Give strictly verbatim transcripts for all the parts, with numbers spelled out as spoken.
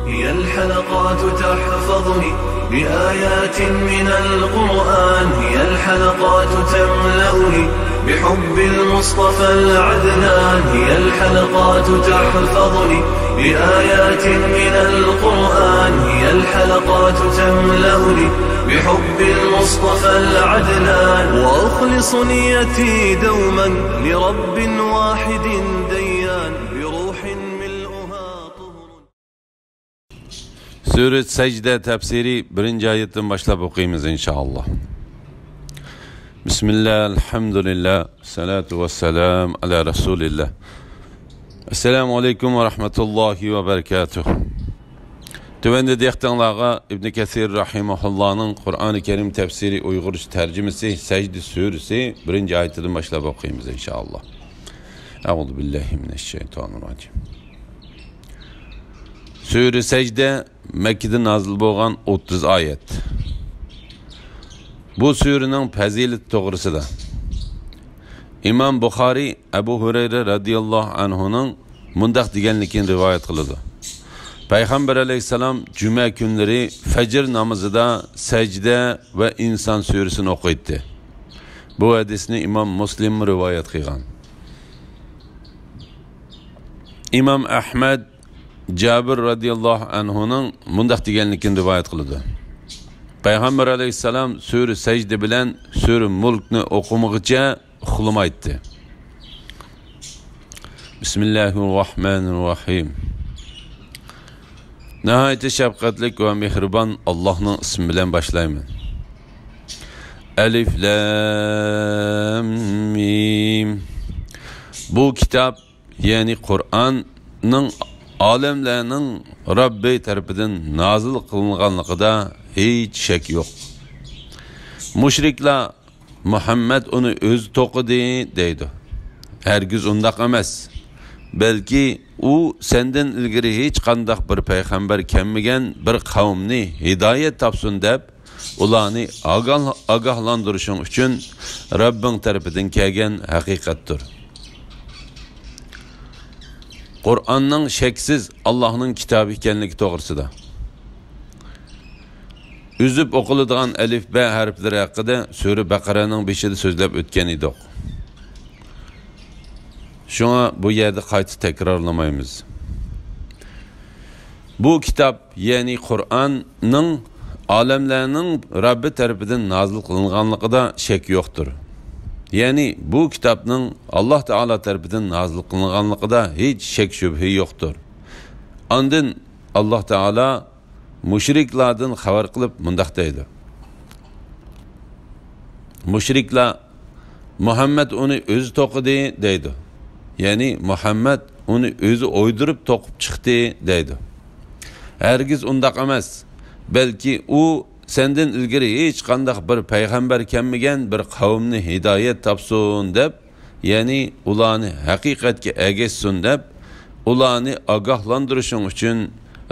هي الحلقات تحفظني بآيات من القرآن، هي الحلقات تملأني بحب المصطفى العدنان، هي الحلقات تحفظني بآيات من القرآن، هي الحلقات تملأني بحب المصطفى العدنان، وأخلص نيتي دوما لرب واحد ديان، بروح ملؤها طهر. سۈرە سەجدە تەپسىرى بىرىنچى ئايەتتىن باشلاپ ئوقۇيمىز، ئىنشائاللا. بىسمىللا، ئەلھەمدۇلىللا، سالاتۇ ۋەسسالام ئەلا رەسۇلىللا. ئەسسالامۇ ئەلەيكۇم ۋە رەھمەتۇللاھى ۋە بەرىكاتۇھ. تۆۋەندە دىققىتىڭلارغا ئىبن كەسىر رەھىمەھۇللانىڭ قۇرئانى كەرىم تەپسىرى ئۇيغۇرچە تەرجىمىسى سەجدە سۈرىسى بىرىنچى ئايىتىدىن باشلاپ ئوقۇيمىز، ئىنشائاللا. ئەئۇزۇ بىللاھى مىنەششەيتانىررەجىم. سۈرە سەجدە مەككىدە نازىل بولغان ئوتتۇز ئايەت. بۇ سۈرىنىڭ پەزىلىتى توغرىسىدا ئىمام بۇخارىي ئەبۇ ھۇرەيرە رەزىياللاھۇ ئەنھۇنىڭ مۇنداق دېگەنلىكىنى رىۋايەت قىلىدۇ. پەيغەمبەر ئەلەيھىسسالام جۈمە كۈنلىرى فەجر نامىزىدا سەجدە ۋە ئىنسان سۈرىسىنى ئوقۇيتتى. بۇ ھەدىسنى ئىمام مۇسلىممۇ رىۋايەت قىلغان. ئىمام ئەھمەد جابىر رەزىياللاھۇ ئەنھۇنىڭ مۇنداق دېگەنلىكىنى رىۋايەت قىلىدۇ. پەيغەمبەر ئەلەيھىسسالام سۈرە سەجدە بىلەن سۈرە مۇلكنى ئوقۇمىغىچە ئۇخلىمايتتى. بىسمىللاھىررەھمانىررەھىم. ناھايىتى شەپقەتلىك ۋە مېھرىبان ئاللاھنىڭ ئىسمى بىلەن باشلايمەن. ئەلىف لام مىم. بۇ كىتاب، يەنى قۇرئاننىڭ ئالەملەرنىڭ رەببى تەرىپىدىن نازىل قىلىنغانلىقىدا ھېچ شەك يوق. مۇشرىكلار مۇھەممەد ئۇنى ئۆزى توقۇدى دەيدۇ. ھەرگىز ئۇنداق ئەمەس. بەلكى ئۇ سەندىن ئىلگىرى ھېچقانداق بىر پەيغەمبەر كەلمىگەن بىر قەۋمنى ھىدايەت تاپسۇن دەپ، ئۇلارنى ئاگاھ-، ئاگاھلاندۇرۇشۇڭ ئۈچۈن رەببىڭ تەرىپىدىن كەلگەن ھەقىقەتتۇر. قۇرئاننىڭ شەكسىز ئاللاھنىڭ كىتابى ئىكەنلىكى توغرىسىدا. ئۈزۈپ ئوقۇلىدىغان ئەلىف بە ھەرپلىرى ھەققىدە سۈرە بەقەرەنىڭ بېشىدا سۆزلەپ ئۆتكەن ئىدۇق. شۇڭا بۇ يەردە قايتا تەكرارلىمايمىز. بۇ كىتاب، يەنى قۇرئاننىڭ ئالەملەرنىڭ رەببى تەرىپىدىن نازىل قىلىنغانلىقىدا شەك يوقتۇر. يەنى بۇ كىتابنىڭ ئاللاھ تائالا تەرىپىدىن نازىل قىلىنغانلىقىدا ھېچ شەك-شۈبھە يوقتۇر. ئاندىن ئاللاھ تائالا مۇشرىكلاردىن خەۋەر قىلىپ مۇنداق دەيدۇ. مۇشرىكلار مۇھەممەد ئۇنى ئۆزى توقۇدى دەيدۇ. يەنى مۇھەممەد ئۇنى ئۆزى ئويدۇرۇپ توقۇپ چىقتى دەيدۇ. ھەرگىز ئۇنداق ئەمەس. بەلكى ئۇ سەندىن ئىلگىرى ھېچقانداق بىر پەيغەمبەر كەلمىگەن بىر قەۋمنى ھىدايەت تاپسۇن دەپ، يەنى ئۇلارنى ھەقىقەتكە ئەگەشسۇن دەپ، ئۇلارنى ئاگاھلاندۇرۇشۇڭ ئۈچۈن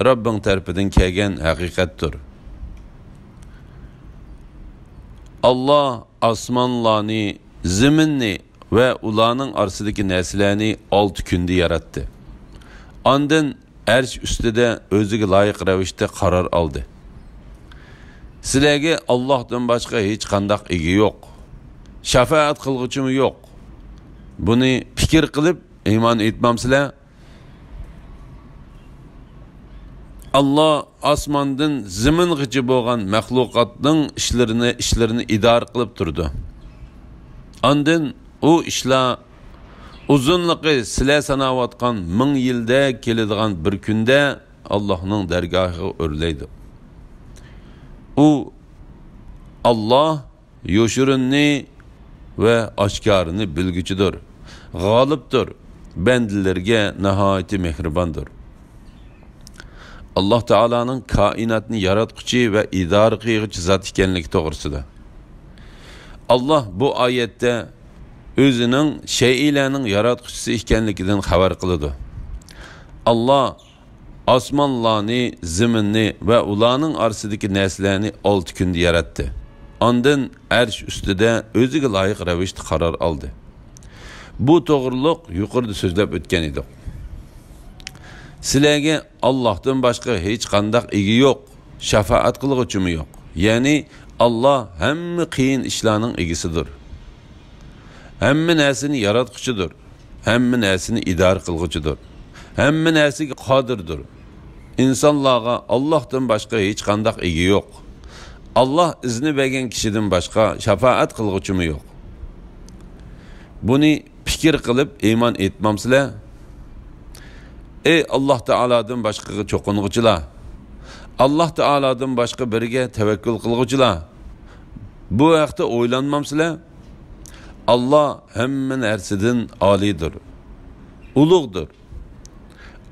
رەببىڭ تەرىپىدىن كەلگەن ھەقىقەتتۇر. ئاللاھ ئاسمانلارنى، زېمىننى ۋە ئۇلارنىڭ ئارىسىدىكى نەرسىلەرنى ئالتە كۈندە ياراتتى. ئاندىن ئەرش ئۈستىدە ئۆزىگە لايىق رەۋىشتە قارار ئالدى. سىلەرگە ئاللاھتىن باشقا ھېچقانداق ئىگە يوق. شاپائەت قىلغۇچىمۇ يوق. بۇنى پىكىر قىلىپ ئىمان ئېيتمامسىلەر؟ ئاللاھ ئاسماندىن زېمىنغىچە بولغان مەخلۇقاتنىڭ ئىشلىرىنى، ئىشلىرىنى ئىدارە قىلىپ تۇرىدۇ. ئاندىن ئۇ ئىشلار ئۇزۇنلۇقى سىلەر ساناۋاتقان مىڭ يىلدەك كېلىدىغان بىر كۈندە ئاللاھنىڭ دەرگاھىغا ئۆرلەيدۇ. ئۇ، ئاللاھ يوشۇرۇننى ۋە ئاشكارىنى بىلگۈچىدۇر، غالىبتۇر، بەندىلىرىگە ناھايىتى مېھرىباندۇر. ئاللاھ تائالانىڭ كائىناتنى ياراتقۇچى ۋە ئىدارە قىلغۇچى زات ئىكەنلىكى توغرىسىدا. ئاللاھ بۇ ئايەتتە ئۆزىنىڭ شەيئىلەرنىڭ ياراتقۇچىسى ئىكەنلىكىدىن خەۋەر قىلىدۇ. ئاللاھ ئاسمانلارنى، زېمىننى ۋە ئۇلارنىڭ ئارىسىدىكى نەرسىلەرنى ئالتە كۈندە ياراتتى. ئاندىن ئەرش ئۈستىدە ئۆزىگە لايىق رەۋىشتە قارار ئالدى. بۇ توغرۇلۇق يۇقىرىدا سۆزلەپ ئۆتكەن ئىدۇق. سىلەرگە ئاللاھتىن باشقا ھېچقانداق ئىگە يوق، شاپائەت قىلغۇچىمۇ يوق. يەنى ئاللاھ ھەممە قىيىن ئىشلارنىڭ ئىگىسىدۇر. ھەممە نەرسىنى ياراتقۇچىدۇر. ھەممە نەرسىنى ئىدارە قىلغۇچىدۇر. ھەممە نەرسىگە قادىردۇر. ئىنسانلارغا ئاللاھتىن باشقا ھېچقانداق ئىگە يوق. ئاللاھ ئىزنى بەرگەن كىشىدىن باشقا شاپائەت قىلغۇچىمۇ يوق. بۇنى پىكىر قىلىپ ئىمان ئېيتمامسىلەر؟ ئەي ئاللاھ تائالادىن باشقىغا چوقۇنغۇچىلار! ئاللاھ تائالادىن باشقا بىرىگە تەۋەككۈل قىلغۇچىلار! بۇ ھەقتە ئويلانمامسىلەر؟ ئاللاھ ھەممە نەرسىدىن ئالىيدۇر، ئۇلۇغدۇر.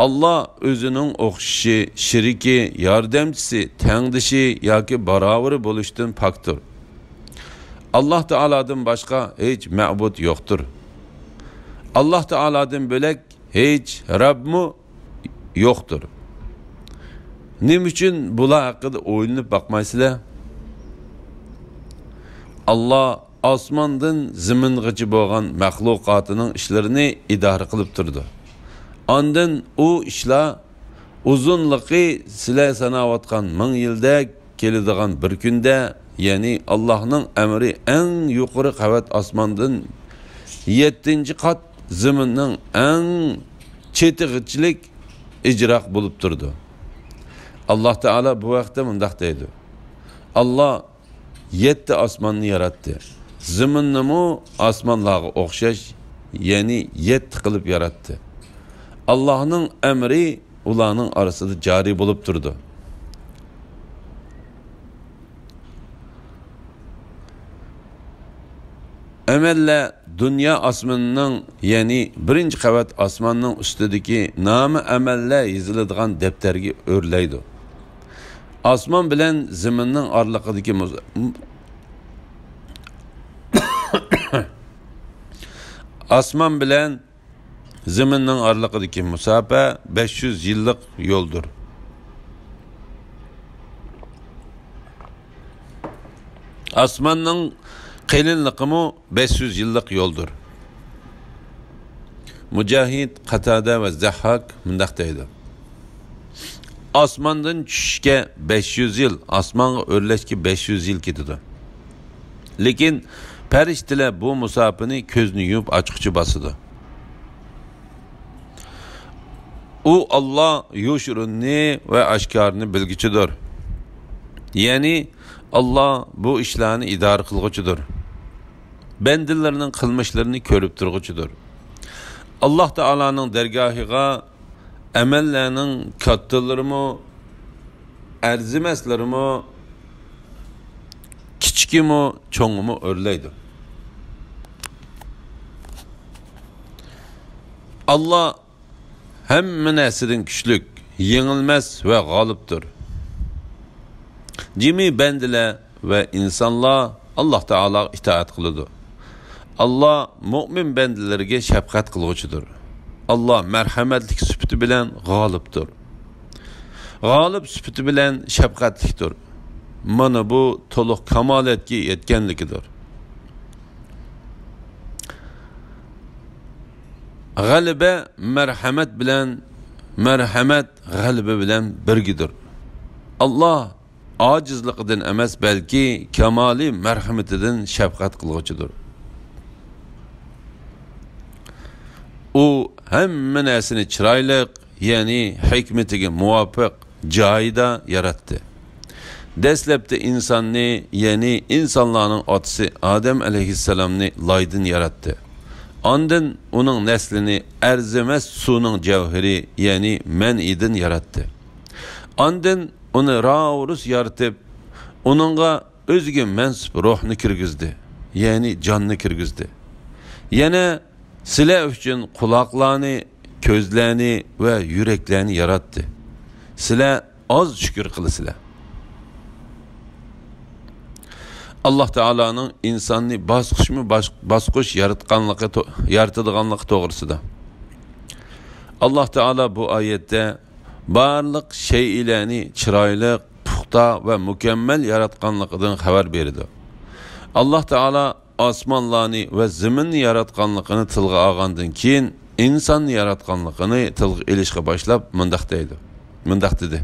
ئاللاھ ئۆزىنىڭ ئوخشىشى، شېرىكى، ياردەمچىسى، تەڭدىشى ياكى باراۋىرى بولۇشتىن پاكتۇر. ئاللاھ تائالادىن باشقا ھېچ مەبۇد يوقتۇر. ئاللاھ تائالادىن بۆلەك ھېچ رەبمۇ يوقتۇر. نېمە ئۈچۈن بۇلار ھەققىدە ئويلىنىپ باقمايسىلەر؟ ئاللاھ ئاسماندىن زېمىنغىچە بولغان مەخلۇقاتىنىڭ ئىشلىرىنى ئىدارە قىلىپ تۇرىدۇ. ئاندىن ئۇ ئىشلار ئۇزۇنلۇقى سىلەر ساناۋاتقان مىڭ يىلدەك كېلىدىغان بىر كۈندە، يەنى ئاللاھنىڭ ئەمرى ئەڭ يۇقىرى قەۋەت ئاسماندىن يەتتىنچى قات زېمىننىڭ ئەڭ چېتىغىچىلىك ئىجرا بولۇپ تۇرىدۇ. ئاللاھ تائالا بۇ ھەقتە مۇنداق دەيدۇ: ئاللاھ يەتتە ئاسماننى ياراتتى. زېمىننىمۇ ئاسمانلارغا ئوخشاش، يەنى يەتتە قىلىپ ياراتتى. ئاللاھنىڭ ئەمرى ئۇلارنىڭ ئارىسىدا جارى بولۇپ تۇرىدۇ. ئەمەللەر دۇنيا ئاسمىنىنىڭ، يەنى بىرىنچى قەۋەت ئاسماننىڭ ئۈستىدىكى نامە ئەمەللەر يېزىلىدىغان دەپتەرگە ئۆرلەيدۇ. ئاسمان بىلەن زېمىننىڭ ئارىلىقىدىكى مۇس-، ئاسمان بىلەن زېمىننىڭ ئارىلىقىدىكى مۇساپە بەش يۈز يىللىق يولدۇر. ئاسماننىڭ قېلىنلىقىمۇ بەش يۈز يىللىق يولدۇر. مۇجاھىد، قاتادە ۋە زەھھاك مۇنداق دەيدۇ: ئاسماندىن چۈشۈشكە بەش يۈز يىل، ئاسمانغا ئۆرلەشكە بەش يۈز يىل كېتىدۇ. لېكىن پەرىشتىلەر بۇ مۇساپىنى كۆزنى يۇمۇپ ئاچقۇچە باسىدۇ. ئۇ ئاللاھ يوشۇرۇننى ۋە ئاشكارىنى بىلگۈچىدۇر. يەنى ئاللاھ بۇ ئىشلارنى ئىدارە قىلغۇچىدۇر. بەندىلىرىنىڭ قىلمىشلىرىنى كۆرۈپ تۇرغۇچىدۇر. ئاللاھ تائالانىڭ دەرگاھىغا ئەمەللەرنىڭ كاتتىلىرىمۇ، ئەرزىمەسلىرىمۇ، كىچىكىمۇ، چوڭىمۇ ئۆرلەيدۇ. ئاللاھ ھەممە نەرسىدىن كۈچلۈك، يېڭىلمەس ۋە غالىبتۇر. جىمى بەندىلەر ۋە ئىنسانلار ئاللاھ تائالاغا ئىتائەت قىلىدۇ. ئاللاھ مۆمىن بەندىلىرىگە شەپقەت قىلغۇچىدۇر. ئاللاھ مەرھەمەتلىك سۈپىتى بىلەن غالىبتۇر. غالىب سۈپىتى بىلەن شەپقەتلىكتۇر. مانا بۇ تولۇق كامالەتكە يەتكەنلىكىدۇر. غەلىبە مەرھەمەت بىلەن، مەرھەمەت غەلىبە بىلەن بىرگىدۇر. ئاللاھ ئاجىزلىقىدىن ئەمەس، بەلكى كامالىي مەرھىمىتىدىن شەپقەت قىلغۇچىدۇر. ئۇ ھەممە نەرسىنى چىرايلىق، يەنى ھېكمىتىگە مۇۋاپىق جايىدا ياراتتى. دەسلەپتە ئىنساننى، يەنى ئىنسانلارنىڭ ئاتىسى ئادەم ئەلەيھىسسالامنى لايدىن ياراتتى. ئاندىن ئۇنىڭ نەسلىنى ئەرزىمەس سۇنىڭ جەۋھىرى، يەنى مەنئىدىن ياراتتى. ئاندىن ئۇنى راۋۇرۇس يارىتىپ، ئۇنىڭغا ئۆزىگە مەنسۇپ روھنى كىرگۈزدى، يەنى جاننى كىرگۈزدى. يەنە سىلەر ئۈچۈن قۇلاقلارنى، كۆزلەرنى ۋە يۈرەكلەرنى ياراتتى. سىلەر ئاز شۈكۈر قىلىسىلەر. ئاللاھ تائالانىڭ ئىنساننى باسقۇچمۇ باش-، باسقۇچ ياراتقانلىقى تو-، يارىتىدىغانلىقى توغرىسىدا. ئاللاھ تائالا بۇ ئايەتتە بارلىق شەيئىلەرنى چىرايلىق، پۇختا ۋە مۇكەممەل ياراتقانلىقىدىن خەۋەر بېرىدۇ. ئاللاھ تائالا ئاسمانلارنى ۋە زېمىننى ياراتقانلىقىنى تىلغا ئالغاندىن كېيىن، ئىنساننى ياراتقانلىقىنى تىلغا ئېلىشقا باشلاپ مۇنداق دەيدۇ، مۇنداق دېدى: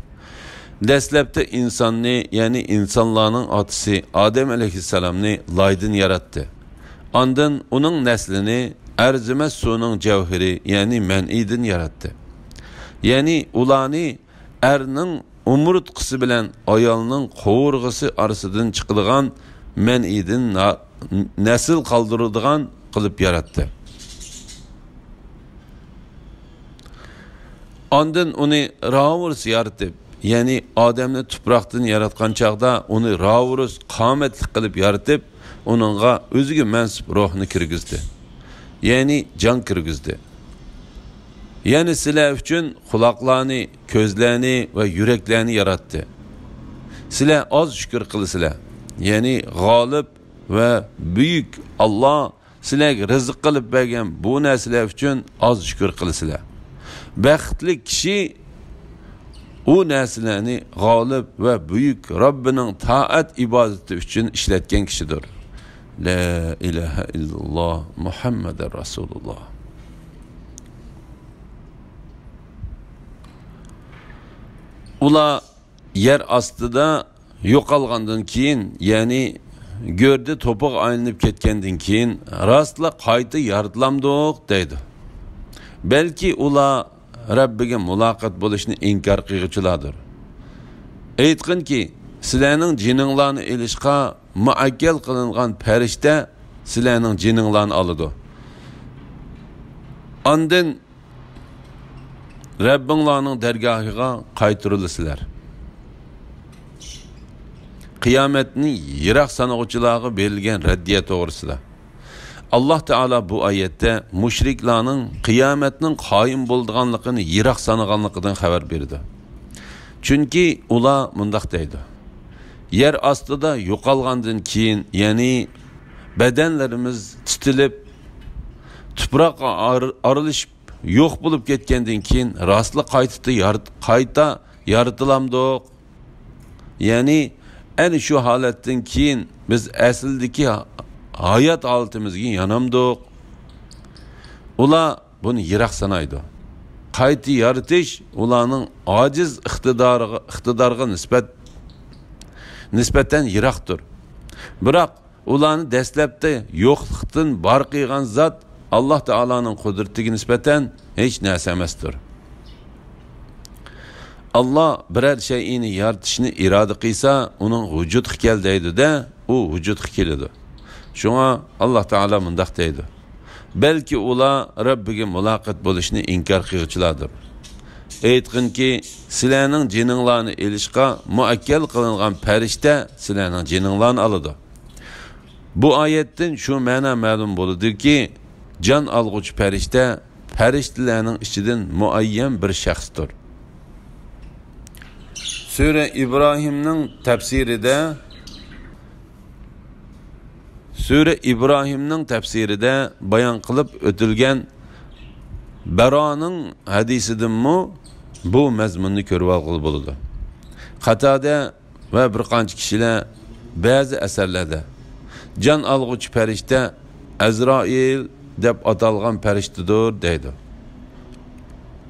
دەسلەپتە ئىنساننى، يەنى ئىنسانلارنىڭ ئاتىسى ئادەم ئەلەيھىسسالامنى لايدىن ياراتتى. ئاندىن ئۇنىڭ نەسلىنى ئەرزىمەس سۇنىڭ جەۋھىرى، يەنى مەنئىدىن ياراتتى. يەنى ئۇلارنى ئەرنىڭ ئومۇرتقىسى بىلەن ئايالنىڭ قوۋۇرغىسى ئارىسىدىن چىقىدىغان مەنئىدىن نا-، نەسىل قالدۇرىدىغان قىلىپ ياراتتى. ئاندىن ئۇنى راۋۇرۇس يارىتىپ، يەنى ئادەمنى تۇپراقتىن ياراتقان چاغدا ئۇنى راۋۇرۇس قامەتلىك قىلىپ يارىتىپ، ئۇنىڭغا ئۆزىگە مەنسۇپ روھنى كىرگۈزدى، يەنى جان كىرگۈزدى. يەنى سىلەر ئۈچۈن قۇلاقلارنى، كۆزلەرنى ۋە يۈرەكلەرنى ياراتتى. سىلەر ئاز شۈكۈر قىلىسىلەر. يەنى غالىب ۋە بۈيۈك ئاللا سىلەرگە رىزىق قىلىپ بەرگەن بۇ نەرسىلەر ئۈچۈن ئاز شۈكۈر قىلىسىلەر. بەختلىك كىشى ئۇ نەرسىلەرنى غالىب ۋە بۈيۈك رەببىنىڭ تائەت ئىبادىتى ئۈچۈن ئىشلەتكەن كىشىدۇر. لا ئىلاھە ئىللاللا، مۇھەممەدۇر رەسۇلۇللا. ئۇلار يەر ئاستىدا يوقالغاندىن كېيىن، يەنى گۆردە توپىغا ئايلىنىپ كەتكەندىن كېيىن، راستلا قايتا يارىتىلامدۇق دەيدۇ. بەلكى ئۇلار رەببىگە مۇلاقات بولۇشنى ئىنكار قىلغۇچىلاردۇر. ئېيتقىنكى، سىلەرنىڭ جېنىڭلارنى ئېلىشقا مۇئەججەل قىلىنغان پەرىشتە سىلەرنىڭ جېنىڭلارنى ئالىدۇ. ئاندىن رەببىڭلارنىڭ دەرگاھىغا قايتۇرۇلىسىلەر. قىيامەتنى يىراق سانىغۇچىلارغا بېرىلگەن رەددىيە توغرىسىدا. ئاللا تائالا بۇ ئايەتتە مۇشرىكلارنىڭ قىيامەتنىڭ قايىم بولىدىغانلىقىنى يىراق سانىغانلىقىدىن خەۋەر بېرىدۇ. چۈنكى ئۇلار مۇنداق دەيدۇ: يەر ئاستىدا يوقالغاندىن كېيىن، يەنى بەدەنلىرىمىز تىتىلىپ، تۇپراققا ئار-، ئارىلىشىپ يوق بولۇپ كەتكەندىن كېيىن راستلا قايتا يارىت-، قايتا يارىتىلامدۇق؟ يەنى ئەنە شۇ ھالەتتىن كېيىن بىز ئەسلىدىكى ھايات ھالىتىمىزگە يانامدۇق؟ ئۇلار بۇنى يىراق سانايدۇ. قايتا يارىتىش ئۇلارنىڭ ئاجىز ئىقتىدارىغا، ئىقتىدارغا نىسبەت، نىسبەتەن يىراقتۇر. بىراق ئۇلارنى دەسلەپتە يوقلۇقتىن بار قىلغان زات ئاللا تائالانىڭ قۇدرىتىگە نىسبەتەن ھېچ نەرسە ئەمەستۇر. ئاللا بىرەر شەيئىنى يارىتىشنى ئىرادە قىلسا، ئۇنىڭ ۋۇجۇدقا كەل دەيدۇ-دە، ئۇ ۋۇجۇدقا كېلىدۇ. شۇڭا ئاللا تائالا مۇنداق دەيدۇ: بەلكى ئۇلار رەببىگە مۇلاقات بولۇشنى ئىنكار قىلغۇچىلاردۇر. ئېيتقىنكى، سىلەرنىڭ جېنىڭلارنى ئېلىشقا مۇئەججەل قىلىنغان پەرىشتە سىلەرنىڭ جېنىڭلارنى ئالىدۇ. بۇ ئايەتتىن شۇ مەنا مەلۇم بولىدۇكى، جان ئالغۇچى پەرىشتە پەرىشتىلەرنىڭ ئىچىدىن مۇئەييەن بىر شەخستۇر. سۈرە ئىبراھىمنىڭ تەپسىرىدە، سۈرە ئىبراھىمنىڭ تەپسىرىدە بايان قىلىپ ئۆتۈلگەن بەرانىڭ ھەدىسىدىنمۇ بۇ مەزمۇننى كۆرۈۋالغىلى بولىدۇ. قاتادە ۋە بىر قانچە كىشىلەر بەزى ئەسەرلەردە جان ئالغۇچى پەرىشتە ئەزرائىل دەپ ئاتالغان پەرىشتىدۇر دەيدۇ.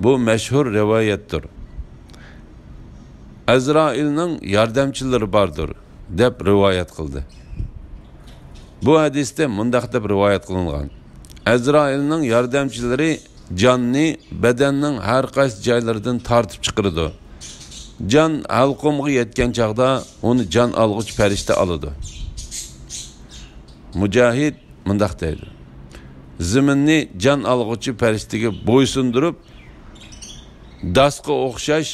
بۇ مەشھۇر رىۋايەتتۇر. ئەزرائىلنىڭ ياردەمچىلىرى باردۇر دەپ رىۋايەت قىلدى. بۇ ھەدىستە مۇنداق دەپ رىۋايەت قىلىنغان: ئەزرائىلنىڭ ياردەمچىلىرى جاننى بەدەننىڭ ھەر قايسى جايلىرىدىن تارتىپ چىقىرىدۇ. جان ھەلقۇمغا يەتكەن چاغدا ئۇنى جان ئالغۇچى پەرىشتە ئالىدۇ. مۇجاھىد مۇنداق دەيدۇ: زېمىننى جان ئالغۇچى پەرىشتىگە بويسۇندۇرۇپ، داسقا ئوخشاش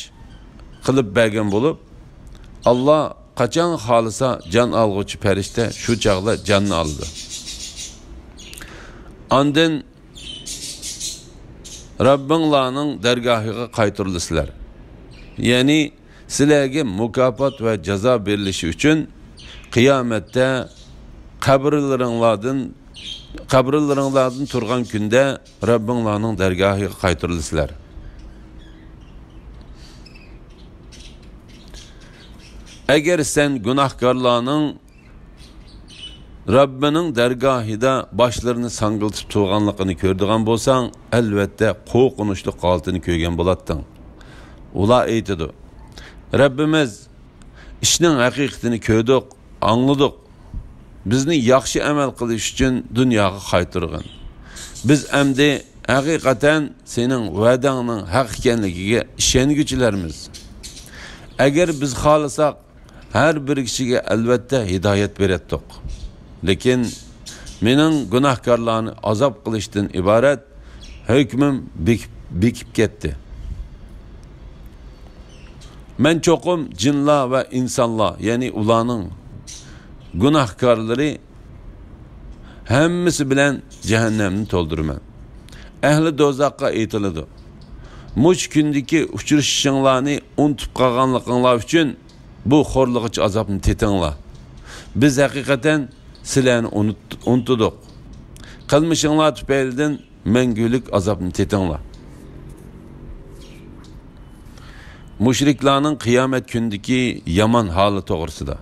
قىلىپ بەرگەن بولۇپ، ئاللا قاچان خالىسا جان ئالغۇچى پەرىشتە شۇ چاغدا جاننى ئالىدۇ. ئاندىن رەببىڭلارنىڭ دەرگاھىغا قايتۇرۇلىسىلەر. يەنى سىلەرگە مۇكاپات ۋە جازا بېرىلىشى ئۈچۈن قىيامەتتە قەبرىلىرىڭلاردىن، قەبرىلىرىڭلاردىن تۇرغان كۈندە رەببىڭلارنىڭ دەرگاھىغا قايتۇرۇلىسىلەر. ئەگەر سەن گۇناھكارلارنىڭ رەببىنىڭ دەرگاھىدا باشلىرىنى ساڭگىلىتىپ تۇرغانلىقىنى كۆرىدىغان بولساڭ، ئەلۋەتتە قورقۇنچلۇق ھالىتىنى كۆرگەن بولاتتىڭ. ئۇلار ئېيتىدۇ، رەببىمىز، ئىشنىڭ ھەقىقىتىنى كۆردۇق، ئاڭلىدۇق. بىزنى ياخشى ئەمەل قىلىش ئۈچۈن دۇنياغا قايتۇرغىن. بىز ئەمدى ھەقىقەتەن سېنىڭ ۋەدەڭنىڭ ھەق ئىكەنلىكىگە ئىشەنگۈچىلەرمىز. ئەگەر بىز خالىساق، ھەر بىر كىشىگە ئەلۋەتتە ھىدايەت بېرەتتۇق. لېكىن مېنىڭ گۇناھكارلارنى ئازاب قىلىشتىن ئىبارەت ھۆكمۈم بېكىپ، بېكىپ كەتتى. مەن چوقۇم جىنلار ۋە ئىنسانلار، يەنى ئۇلارنىڭ گۇناھكارلىرى ھەممىسى بىلەن جەھەننەمنى تولدۇرىمەن. ئەھلى دوزاخقا ئېيتىلىدۇ، مۇشۇ كۈندىكى ئۇچرىشىشىڭلارنى ئۇنتۇپ قالغانلىقىڭلار ئۈچۈن بۇ خورلىغۇچ ئازابنى تېتىڭلار. بىز ھەقىقەتەن سىلەرنى ئۇنت-، ئۇنتۇدۇق. قىلمىشىڭلار تۈپەيلىدىن مەڭگۈلۈك ئازابنى تېتىڭلار. مۇشرىكلارنىڭ قىيامەت كۈنىدىكى يامان ھالى توغرىسىدا.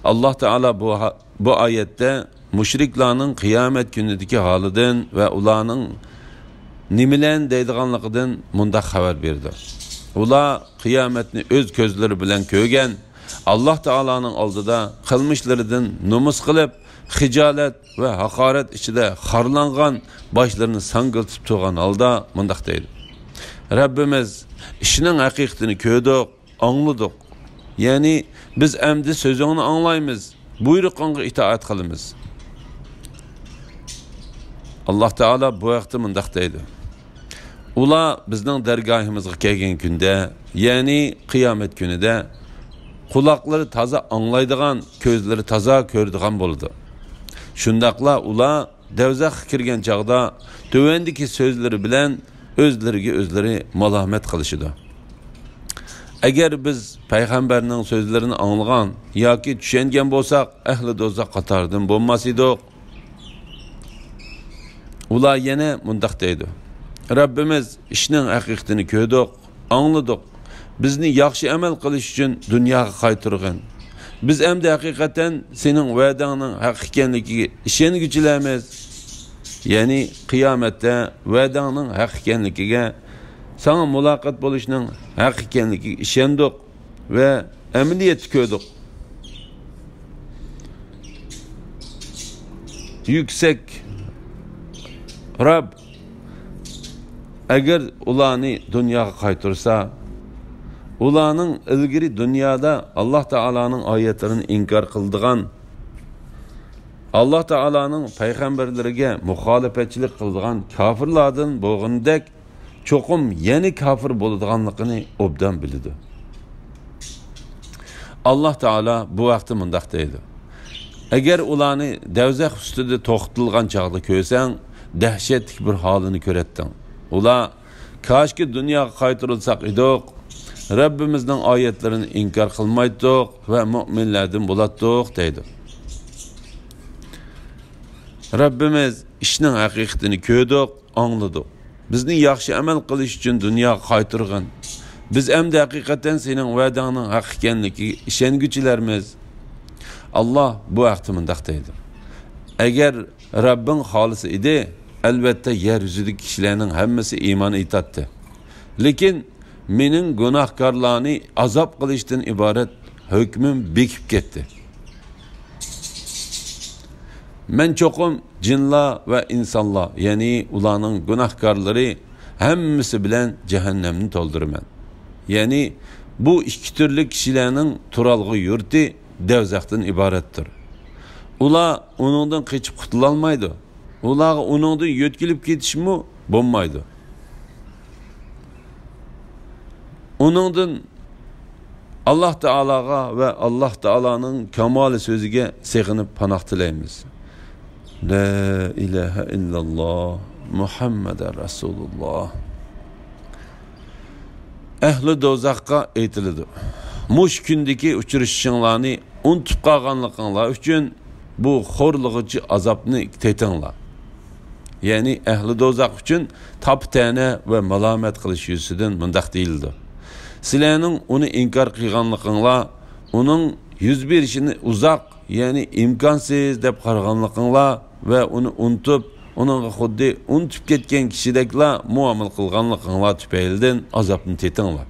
ئاللاھ تائالا بۇ ھا-، بۇ ئايەتتە مۇشرىكلارنىڭ قىيامەت كۈنىدىكى ھالىدىن ۋە ئۇلارنىڭ نېمىلەرنى دەيدىغانلىقىدىن مۇنداق خەۋەر بېرىدۇ. ئۇلار قىيامەتنى ئۆز كۆزلىرى بىلەن كۆرگەن، ئاللاھ تائالانىڭ ئالدىدا قىلمىشلىرىدىن نومۇس قىلىپ، خىجالەت ۋە ھاقارەت ئىچىدە خارلانغان، باشلىرىنى ساڭگىلىتىپ تۇرغان ھالدا مۇنداق دەيدۇ، رەببىمىز، ئىشنىڭ ھەقىقىتىنى كۆردۇق، ئاڭلىدۇق. يەنى بىز ئەمدى سۆزۈڭنى ئاڭلايمىز، بۇيرۇقۇڭغا ئىتائەت قىلىمىز. ئاللاھ تائالا بۇ ھەقتە مۇنداق دەيدۇ، ئۇلار بىزنىڭ دەرگاھىمىزغا كەلگەن كۈندە، يەنى قىيامەت كۈنىدە، قۇلاقلىرى تازا ئاڭلايدىغان، كۆزلىرى تازا كۆرىدىغان بولىدۇ. شۇنداقلا ئۇلار دەۋزەخكە كىرگەن چاغدا تۆۋەندىكى سۆزلىرى بىلەن ئۆزلىرىگە ئۆزلىرى مالامەت قىلىشىدۇ، ئەگەر بىز پەيغەمبەرنىڭ سۆزلىرىنى ئاڭلىغان ياكى چۈشەنگەن بولساق، ئەھلى دوزاخ قاتارىدىن بولماس ئىدۇق. ئۇلار يەنە مۇنداق دەيدۇ، رەببىمىز، ئىشنىڭ ھەقىقىتىنى كۆردۇق، ئاڭلىدۇق. بىزنى ياخشى ئەمەل قىلىش ئۈچۈن دۇنياغا قايتۇرغىن. بىز ئەمدى ھەقىقەتەن سېنىڭ ۋەدەڭنىڭ ھەق ئىكەنلىكىگە ئىشەنگۈچىلەرمىز. يەنى قىيامەتتە ۋەدەڭنىڭ ھەق ئىكەنلىكىگە، ساڭا مۇلاقات بولۇشنىڭ ھەق ئىكەنلىكىگە ئىشەندۇق ۋە ئەمەلىيەتتە كۆردۇق. يۈكسەك رەب، ئەگەر ئۇلارنى دۇنياغا قايتۇرسا، ئۇلارنىڭ ئىلگىرى دۇنيادا ئاللاھ تائالانىڭ ئايەتلىرىنى ئىنكار قىلىدىغان، ئاللاھ تائالانىڭ پەيغەمبەرلىرىگە مۇخالىپەتچىلىك قىلىدىغان كاپىرلاردىن بولغىنىدەك، چوقۇم يەنە كاپىر بولىدىغانلىقىنى ئوبدان بىلىدۇ. ئاللاھ تائالا بۇ ھەقتە مۇنداق دەيدۇ، ئەگەر ئۇلارنى دەۋزەخ ئۈستىدە توختىتىلغان چاغدا كۆرسەڭ، دەھشەتلىك بىر ھالىنى كۆرەتتىڭ. ئۇلار، كاشكى دۇنياغا قايتۇرۇلساق ئىدۇق، رەببىمىزنىڭ ئايەتلىرىنى ئىنكار قىلمايتتۇق ۋە مۇئمىنلەردىن بولاتتۇق دەيدۇ. رەببىمىز، ئىشنىڭ ھەقىقىتىنى كۆردۇق، ئاڭلىدۇق. بىزنى ياخشى ئەمەل قىلىش ئۈچۈن دۇنياغا قايتۇرغىن. بىز ئەمدى ھەقىقەتەن سېنىڭ ۋەدەڭنىڭ ھەق ئىكەنلىكىگە ئىشەنگۈچىلەرمىز. ئاللاھ بۇ ھەقتە مۇنداق دەيدۇ، ئەگەر رەببىڭ خالىسا ئىدى، ئەلۋەتتە يەر يۈزىدىكى كىشىلەرنىڭ ھەممىسى ئىمان ئېيتاتتى. لېكىن مېنىڭ گۇناھكارلارنى ئازاب قىلىشتىن ئىبارەت ھۆكمۈم بېكىپ كەتتى. مەن چوقۇم جىنلار ۋە ئىنسانلار، يەنى ئۇلارنىڭ گۇناھكارلىرى ھەممىسى بىلەن جەھەننەمنى تولدۇرىمەن. يەنى بۇ ئىككى تۈرلۈك كىشىلەرنىڭ تۇرالغۇ يۇرتى دەۋزەختىن ئىبارەتتۇر. ئۇلار ئۇنىڭدىن قېچىپ قۇتۇلالمايدۇ. ئۇلارغا ئۇنىڭدىن يۆتكىلىپ كېتىشمۇ بولمايدۇ. ئۇنىڭدىن ئاللاھ تائالاغا ۋە ئاللاھ تائالانىڭ كامالى سۆزىگە سېغىنىپ پاناھ تىلەيمىز. لا ئىلاھە ئىللاللاھ، مۇھەممەدەن رەسۇلۇللاھ. ئەھلى دوزاخقا ئېيتىلىدۇ، مۇشۇ كۈندىكى ئۇچرىشىشىڭلارنى ئۇنتۇپ قالغانلىقىڭلار ئۈچۈن بۇ خورلىغۇچى ئازابنى تېتىڭلار. يەنى ئەھلى دوزاخ ئۈچۈن تاپا-تەنە ۋە مالامەت قىلىش يۈزىسىدىن مۇنداق دېيىلىدۇ، سىلەرنىڭ ئۇنى ئىنكار قىلغانلىقىڭلار ئۇنىڭ يۈز بېرىشىنى ئۇزاق يەنى ئىمكانسىز دەپ قارىغانلىقىڭلار ۋە ئۇنى ئۇنتۇپ، ئۇنىڭغا خۇددى ئۇنتۇپ كەتكەن كىشىدەكلا مۇئامىلە قىلغانلىقىڭلار تۈپەيلىدىن ئازابنى تېتىڭلار.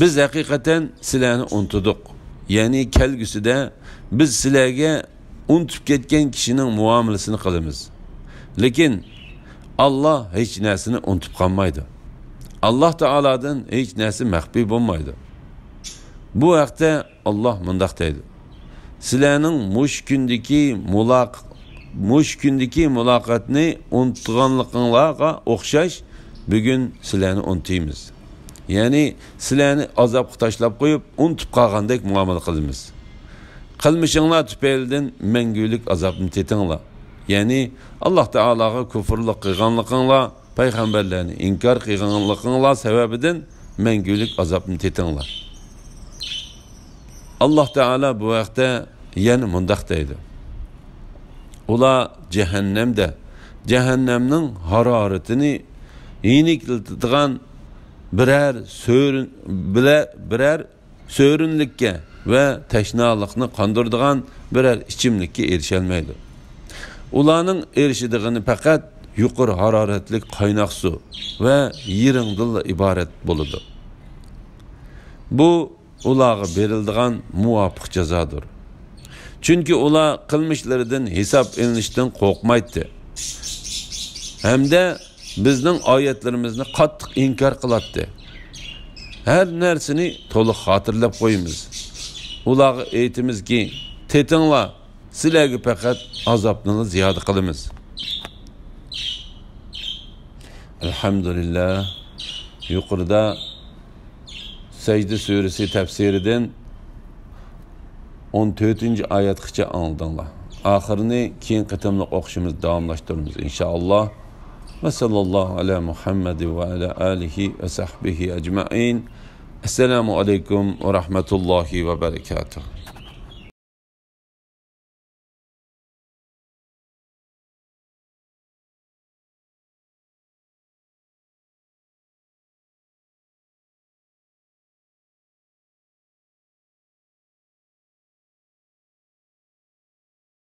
بىز ھەقىقەتەن سىلەرنى ئۇنتۇدۇق. يەنى كەلگۈسىدە بىز سىلەرگە ئۇنتۇپ كەتكەن كىشىنىڭ مۇئامىلىسىنى قىلىمىز. لېكىن ئاللا ھېچ نەرسىنى ئۇنتۇپ قالمايدۇ. ئاللا تائالادىن ھېچ نەرسە مەخپىي بولمايدۇ. بۇ ھەقتە ئاللا مۇنداق دەيدۇ: سىلەرنىڭ مۇشۇ كۈندىكى مۇلاق-، مۇشۇ كۈندىكى مۇلاقاتنى ئۇنتۇغانلىقىڭلارغا ئوخشاش، بۈگۈن سىلەرنى ئۇنتۇيمىز. يەنى سىلەرنى ئازابقا تاشلاپ قويۇپ، ئۇنتۇپ قالغاندەك مۇئامىلە قىلىمىز. قىلمىشىڭلار تۈپەيلىدىن مەڭگۈلۈك ئازابنى تېتىڭلار. يەنى ئاللا تائالاغا كۇفۇرلۇق قىلغانلىقىڭلار، پەيغەمبەرلەرنى ئىنكار قىلغانلىقىڭلار سەۋەبىدىن مەڭگۈلۈك ئازابنى تېتىڭلار. ئاللا تائالا بۇ ھەقتە يەنە مۇنداق دەيدۇ: ئۇلار جەھەننەمدە، جەھەننەمنىڭ ھارارىتىنى يېنىكلىتىدىغان بىرەر سۆرۈن-، بىلە-، بىرەر سۆرۈنلۈككە ۋە تەشنالىقنى قاندۇرىدىغان بىرەر ئىچىملىككە ئېرىشەلمەيدۇ. ئۇلارنىڭ ئېرىشىدىغىنى پەقەت يۇقىرى ھارارەتلىك قايناق سۇ ۋە يىرىڭدىنلا ئىبارەت بولىدۇ. بۇ ئۇلارغا بېرىلىدىغان مۇۋاپىق جازادۇر. چۈنكى ئۇلار قىلمىشلىرىدىن ھېساب ئېلىنىشتىن قورقمايتتى ھەمدە بىزنىڭ ئايەتلىرىمىزنى قاتتىق ئىنكار قىلاتتى. ھەر نەرسىنى تولۇق خاتىرىلەپ قويىمىز. ئۇلارغا ئېيتىمىزكى، تېتىڭلار، سىلەرگە پەقەت ئازابنىلا زىيادە قىلىمىز. ئەلھەمدۇلىللا. يۇقىرىدا سەجدە سۈرىسى تەپسىرىدىن ئون تۆتىنچى ئايەتكىچە ئاڭلىدىڭلار. ئاخىرىنى كېيىن قېتىملىق ئوقۇشىمىز داۋاملاشتۇرىمىز، ئىنشائاللا. ۋە ساللاللاھۇ ئەلا مۇھەممەد ۋە ئەلا ئالىھى ۋە سەھبىھى ئەجمەئىن. ئەسسالامۇ ئەلەيكۇم ۋە رەھمەتۇللاھى ۋە بەرىكاتۇھ.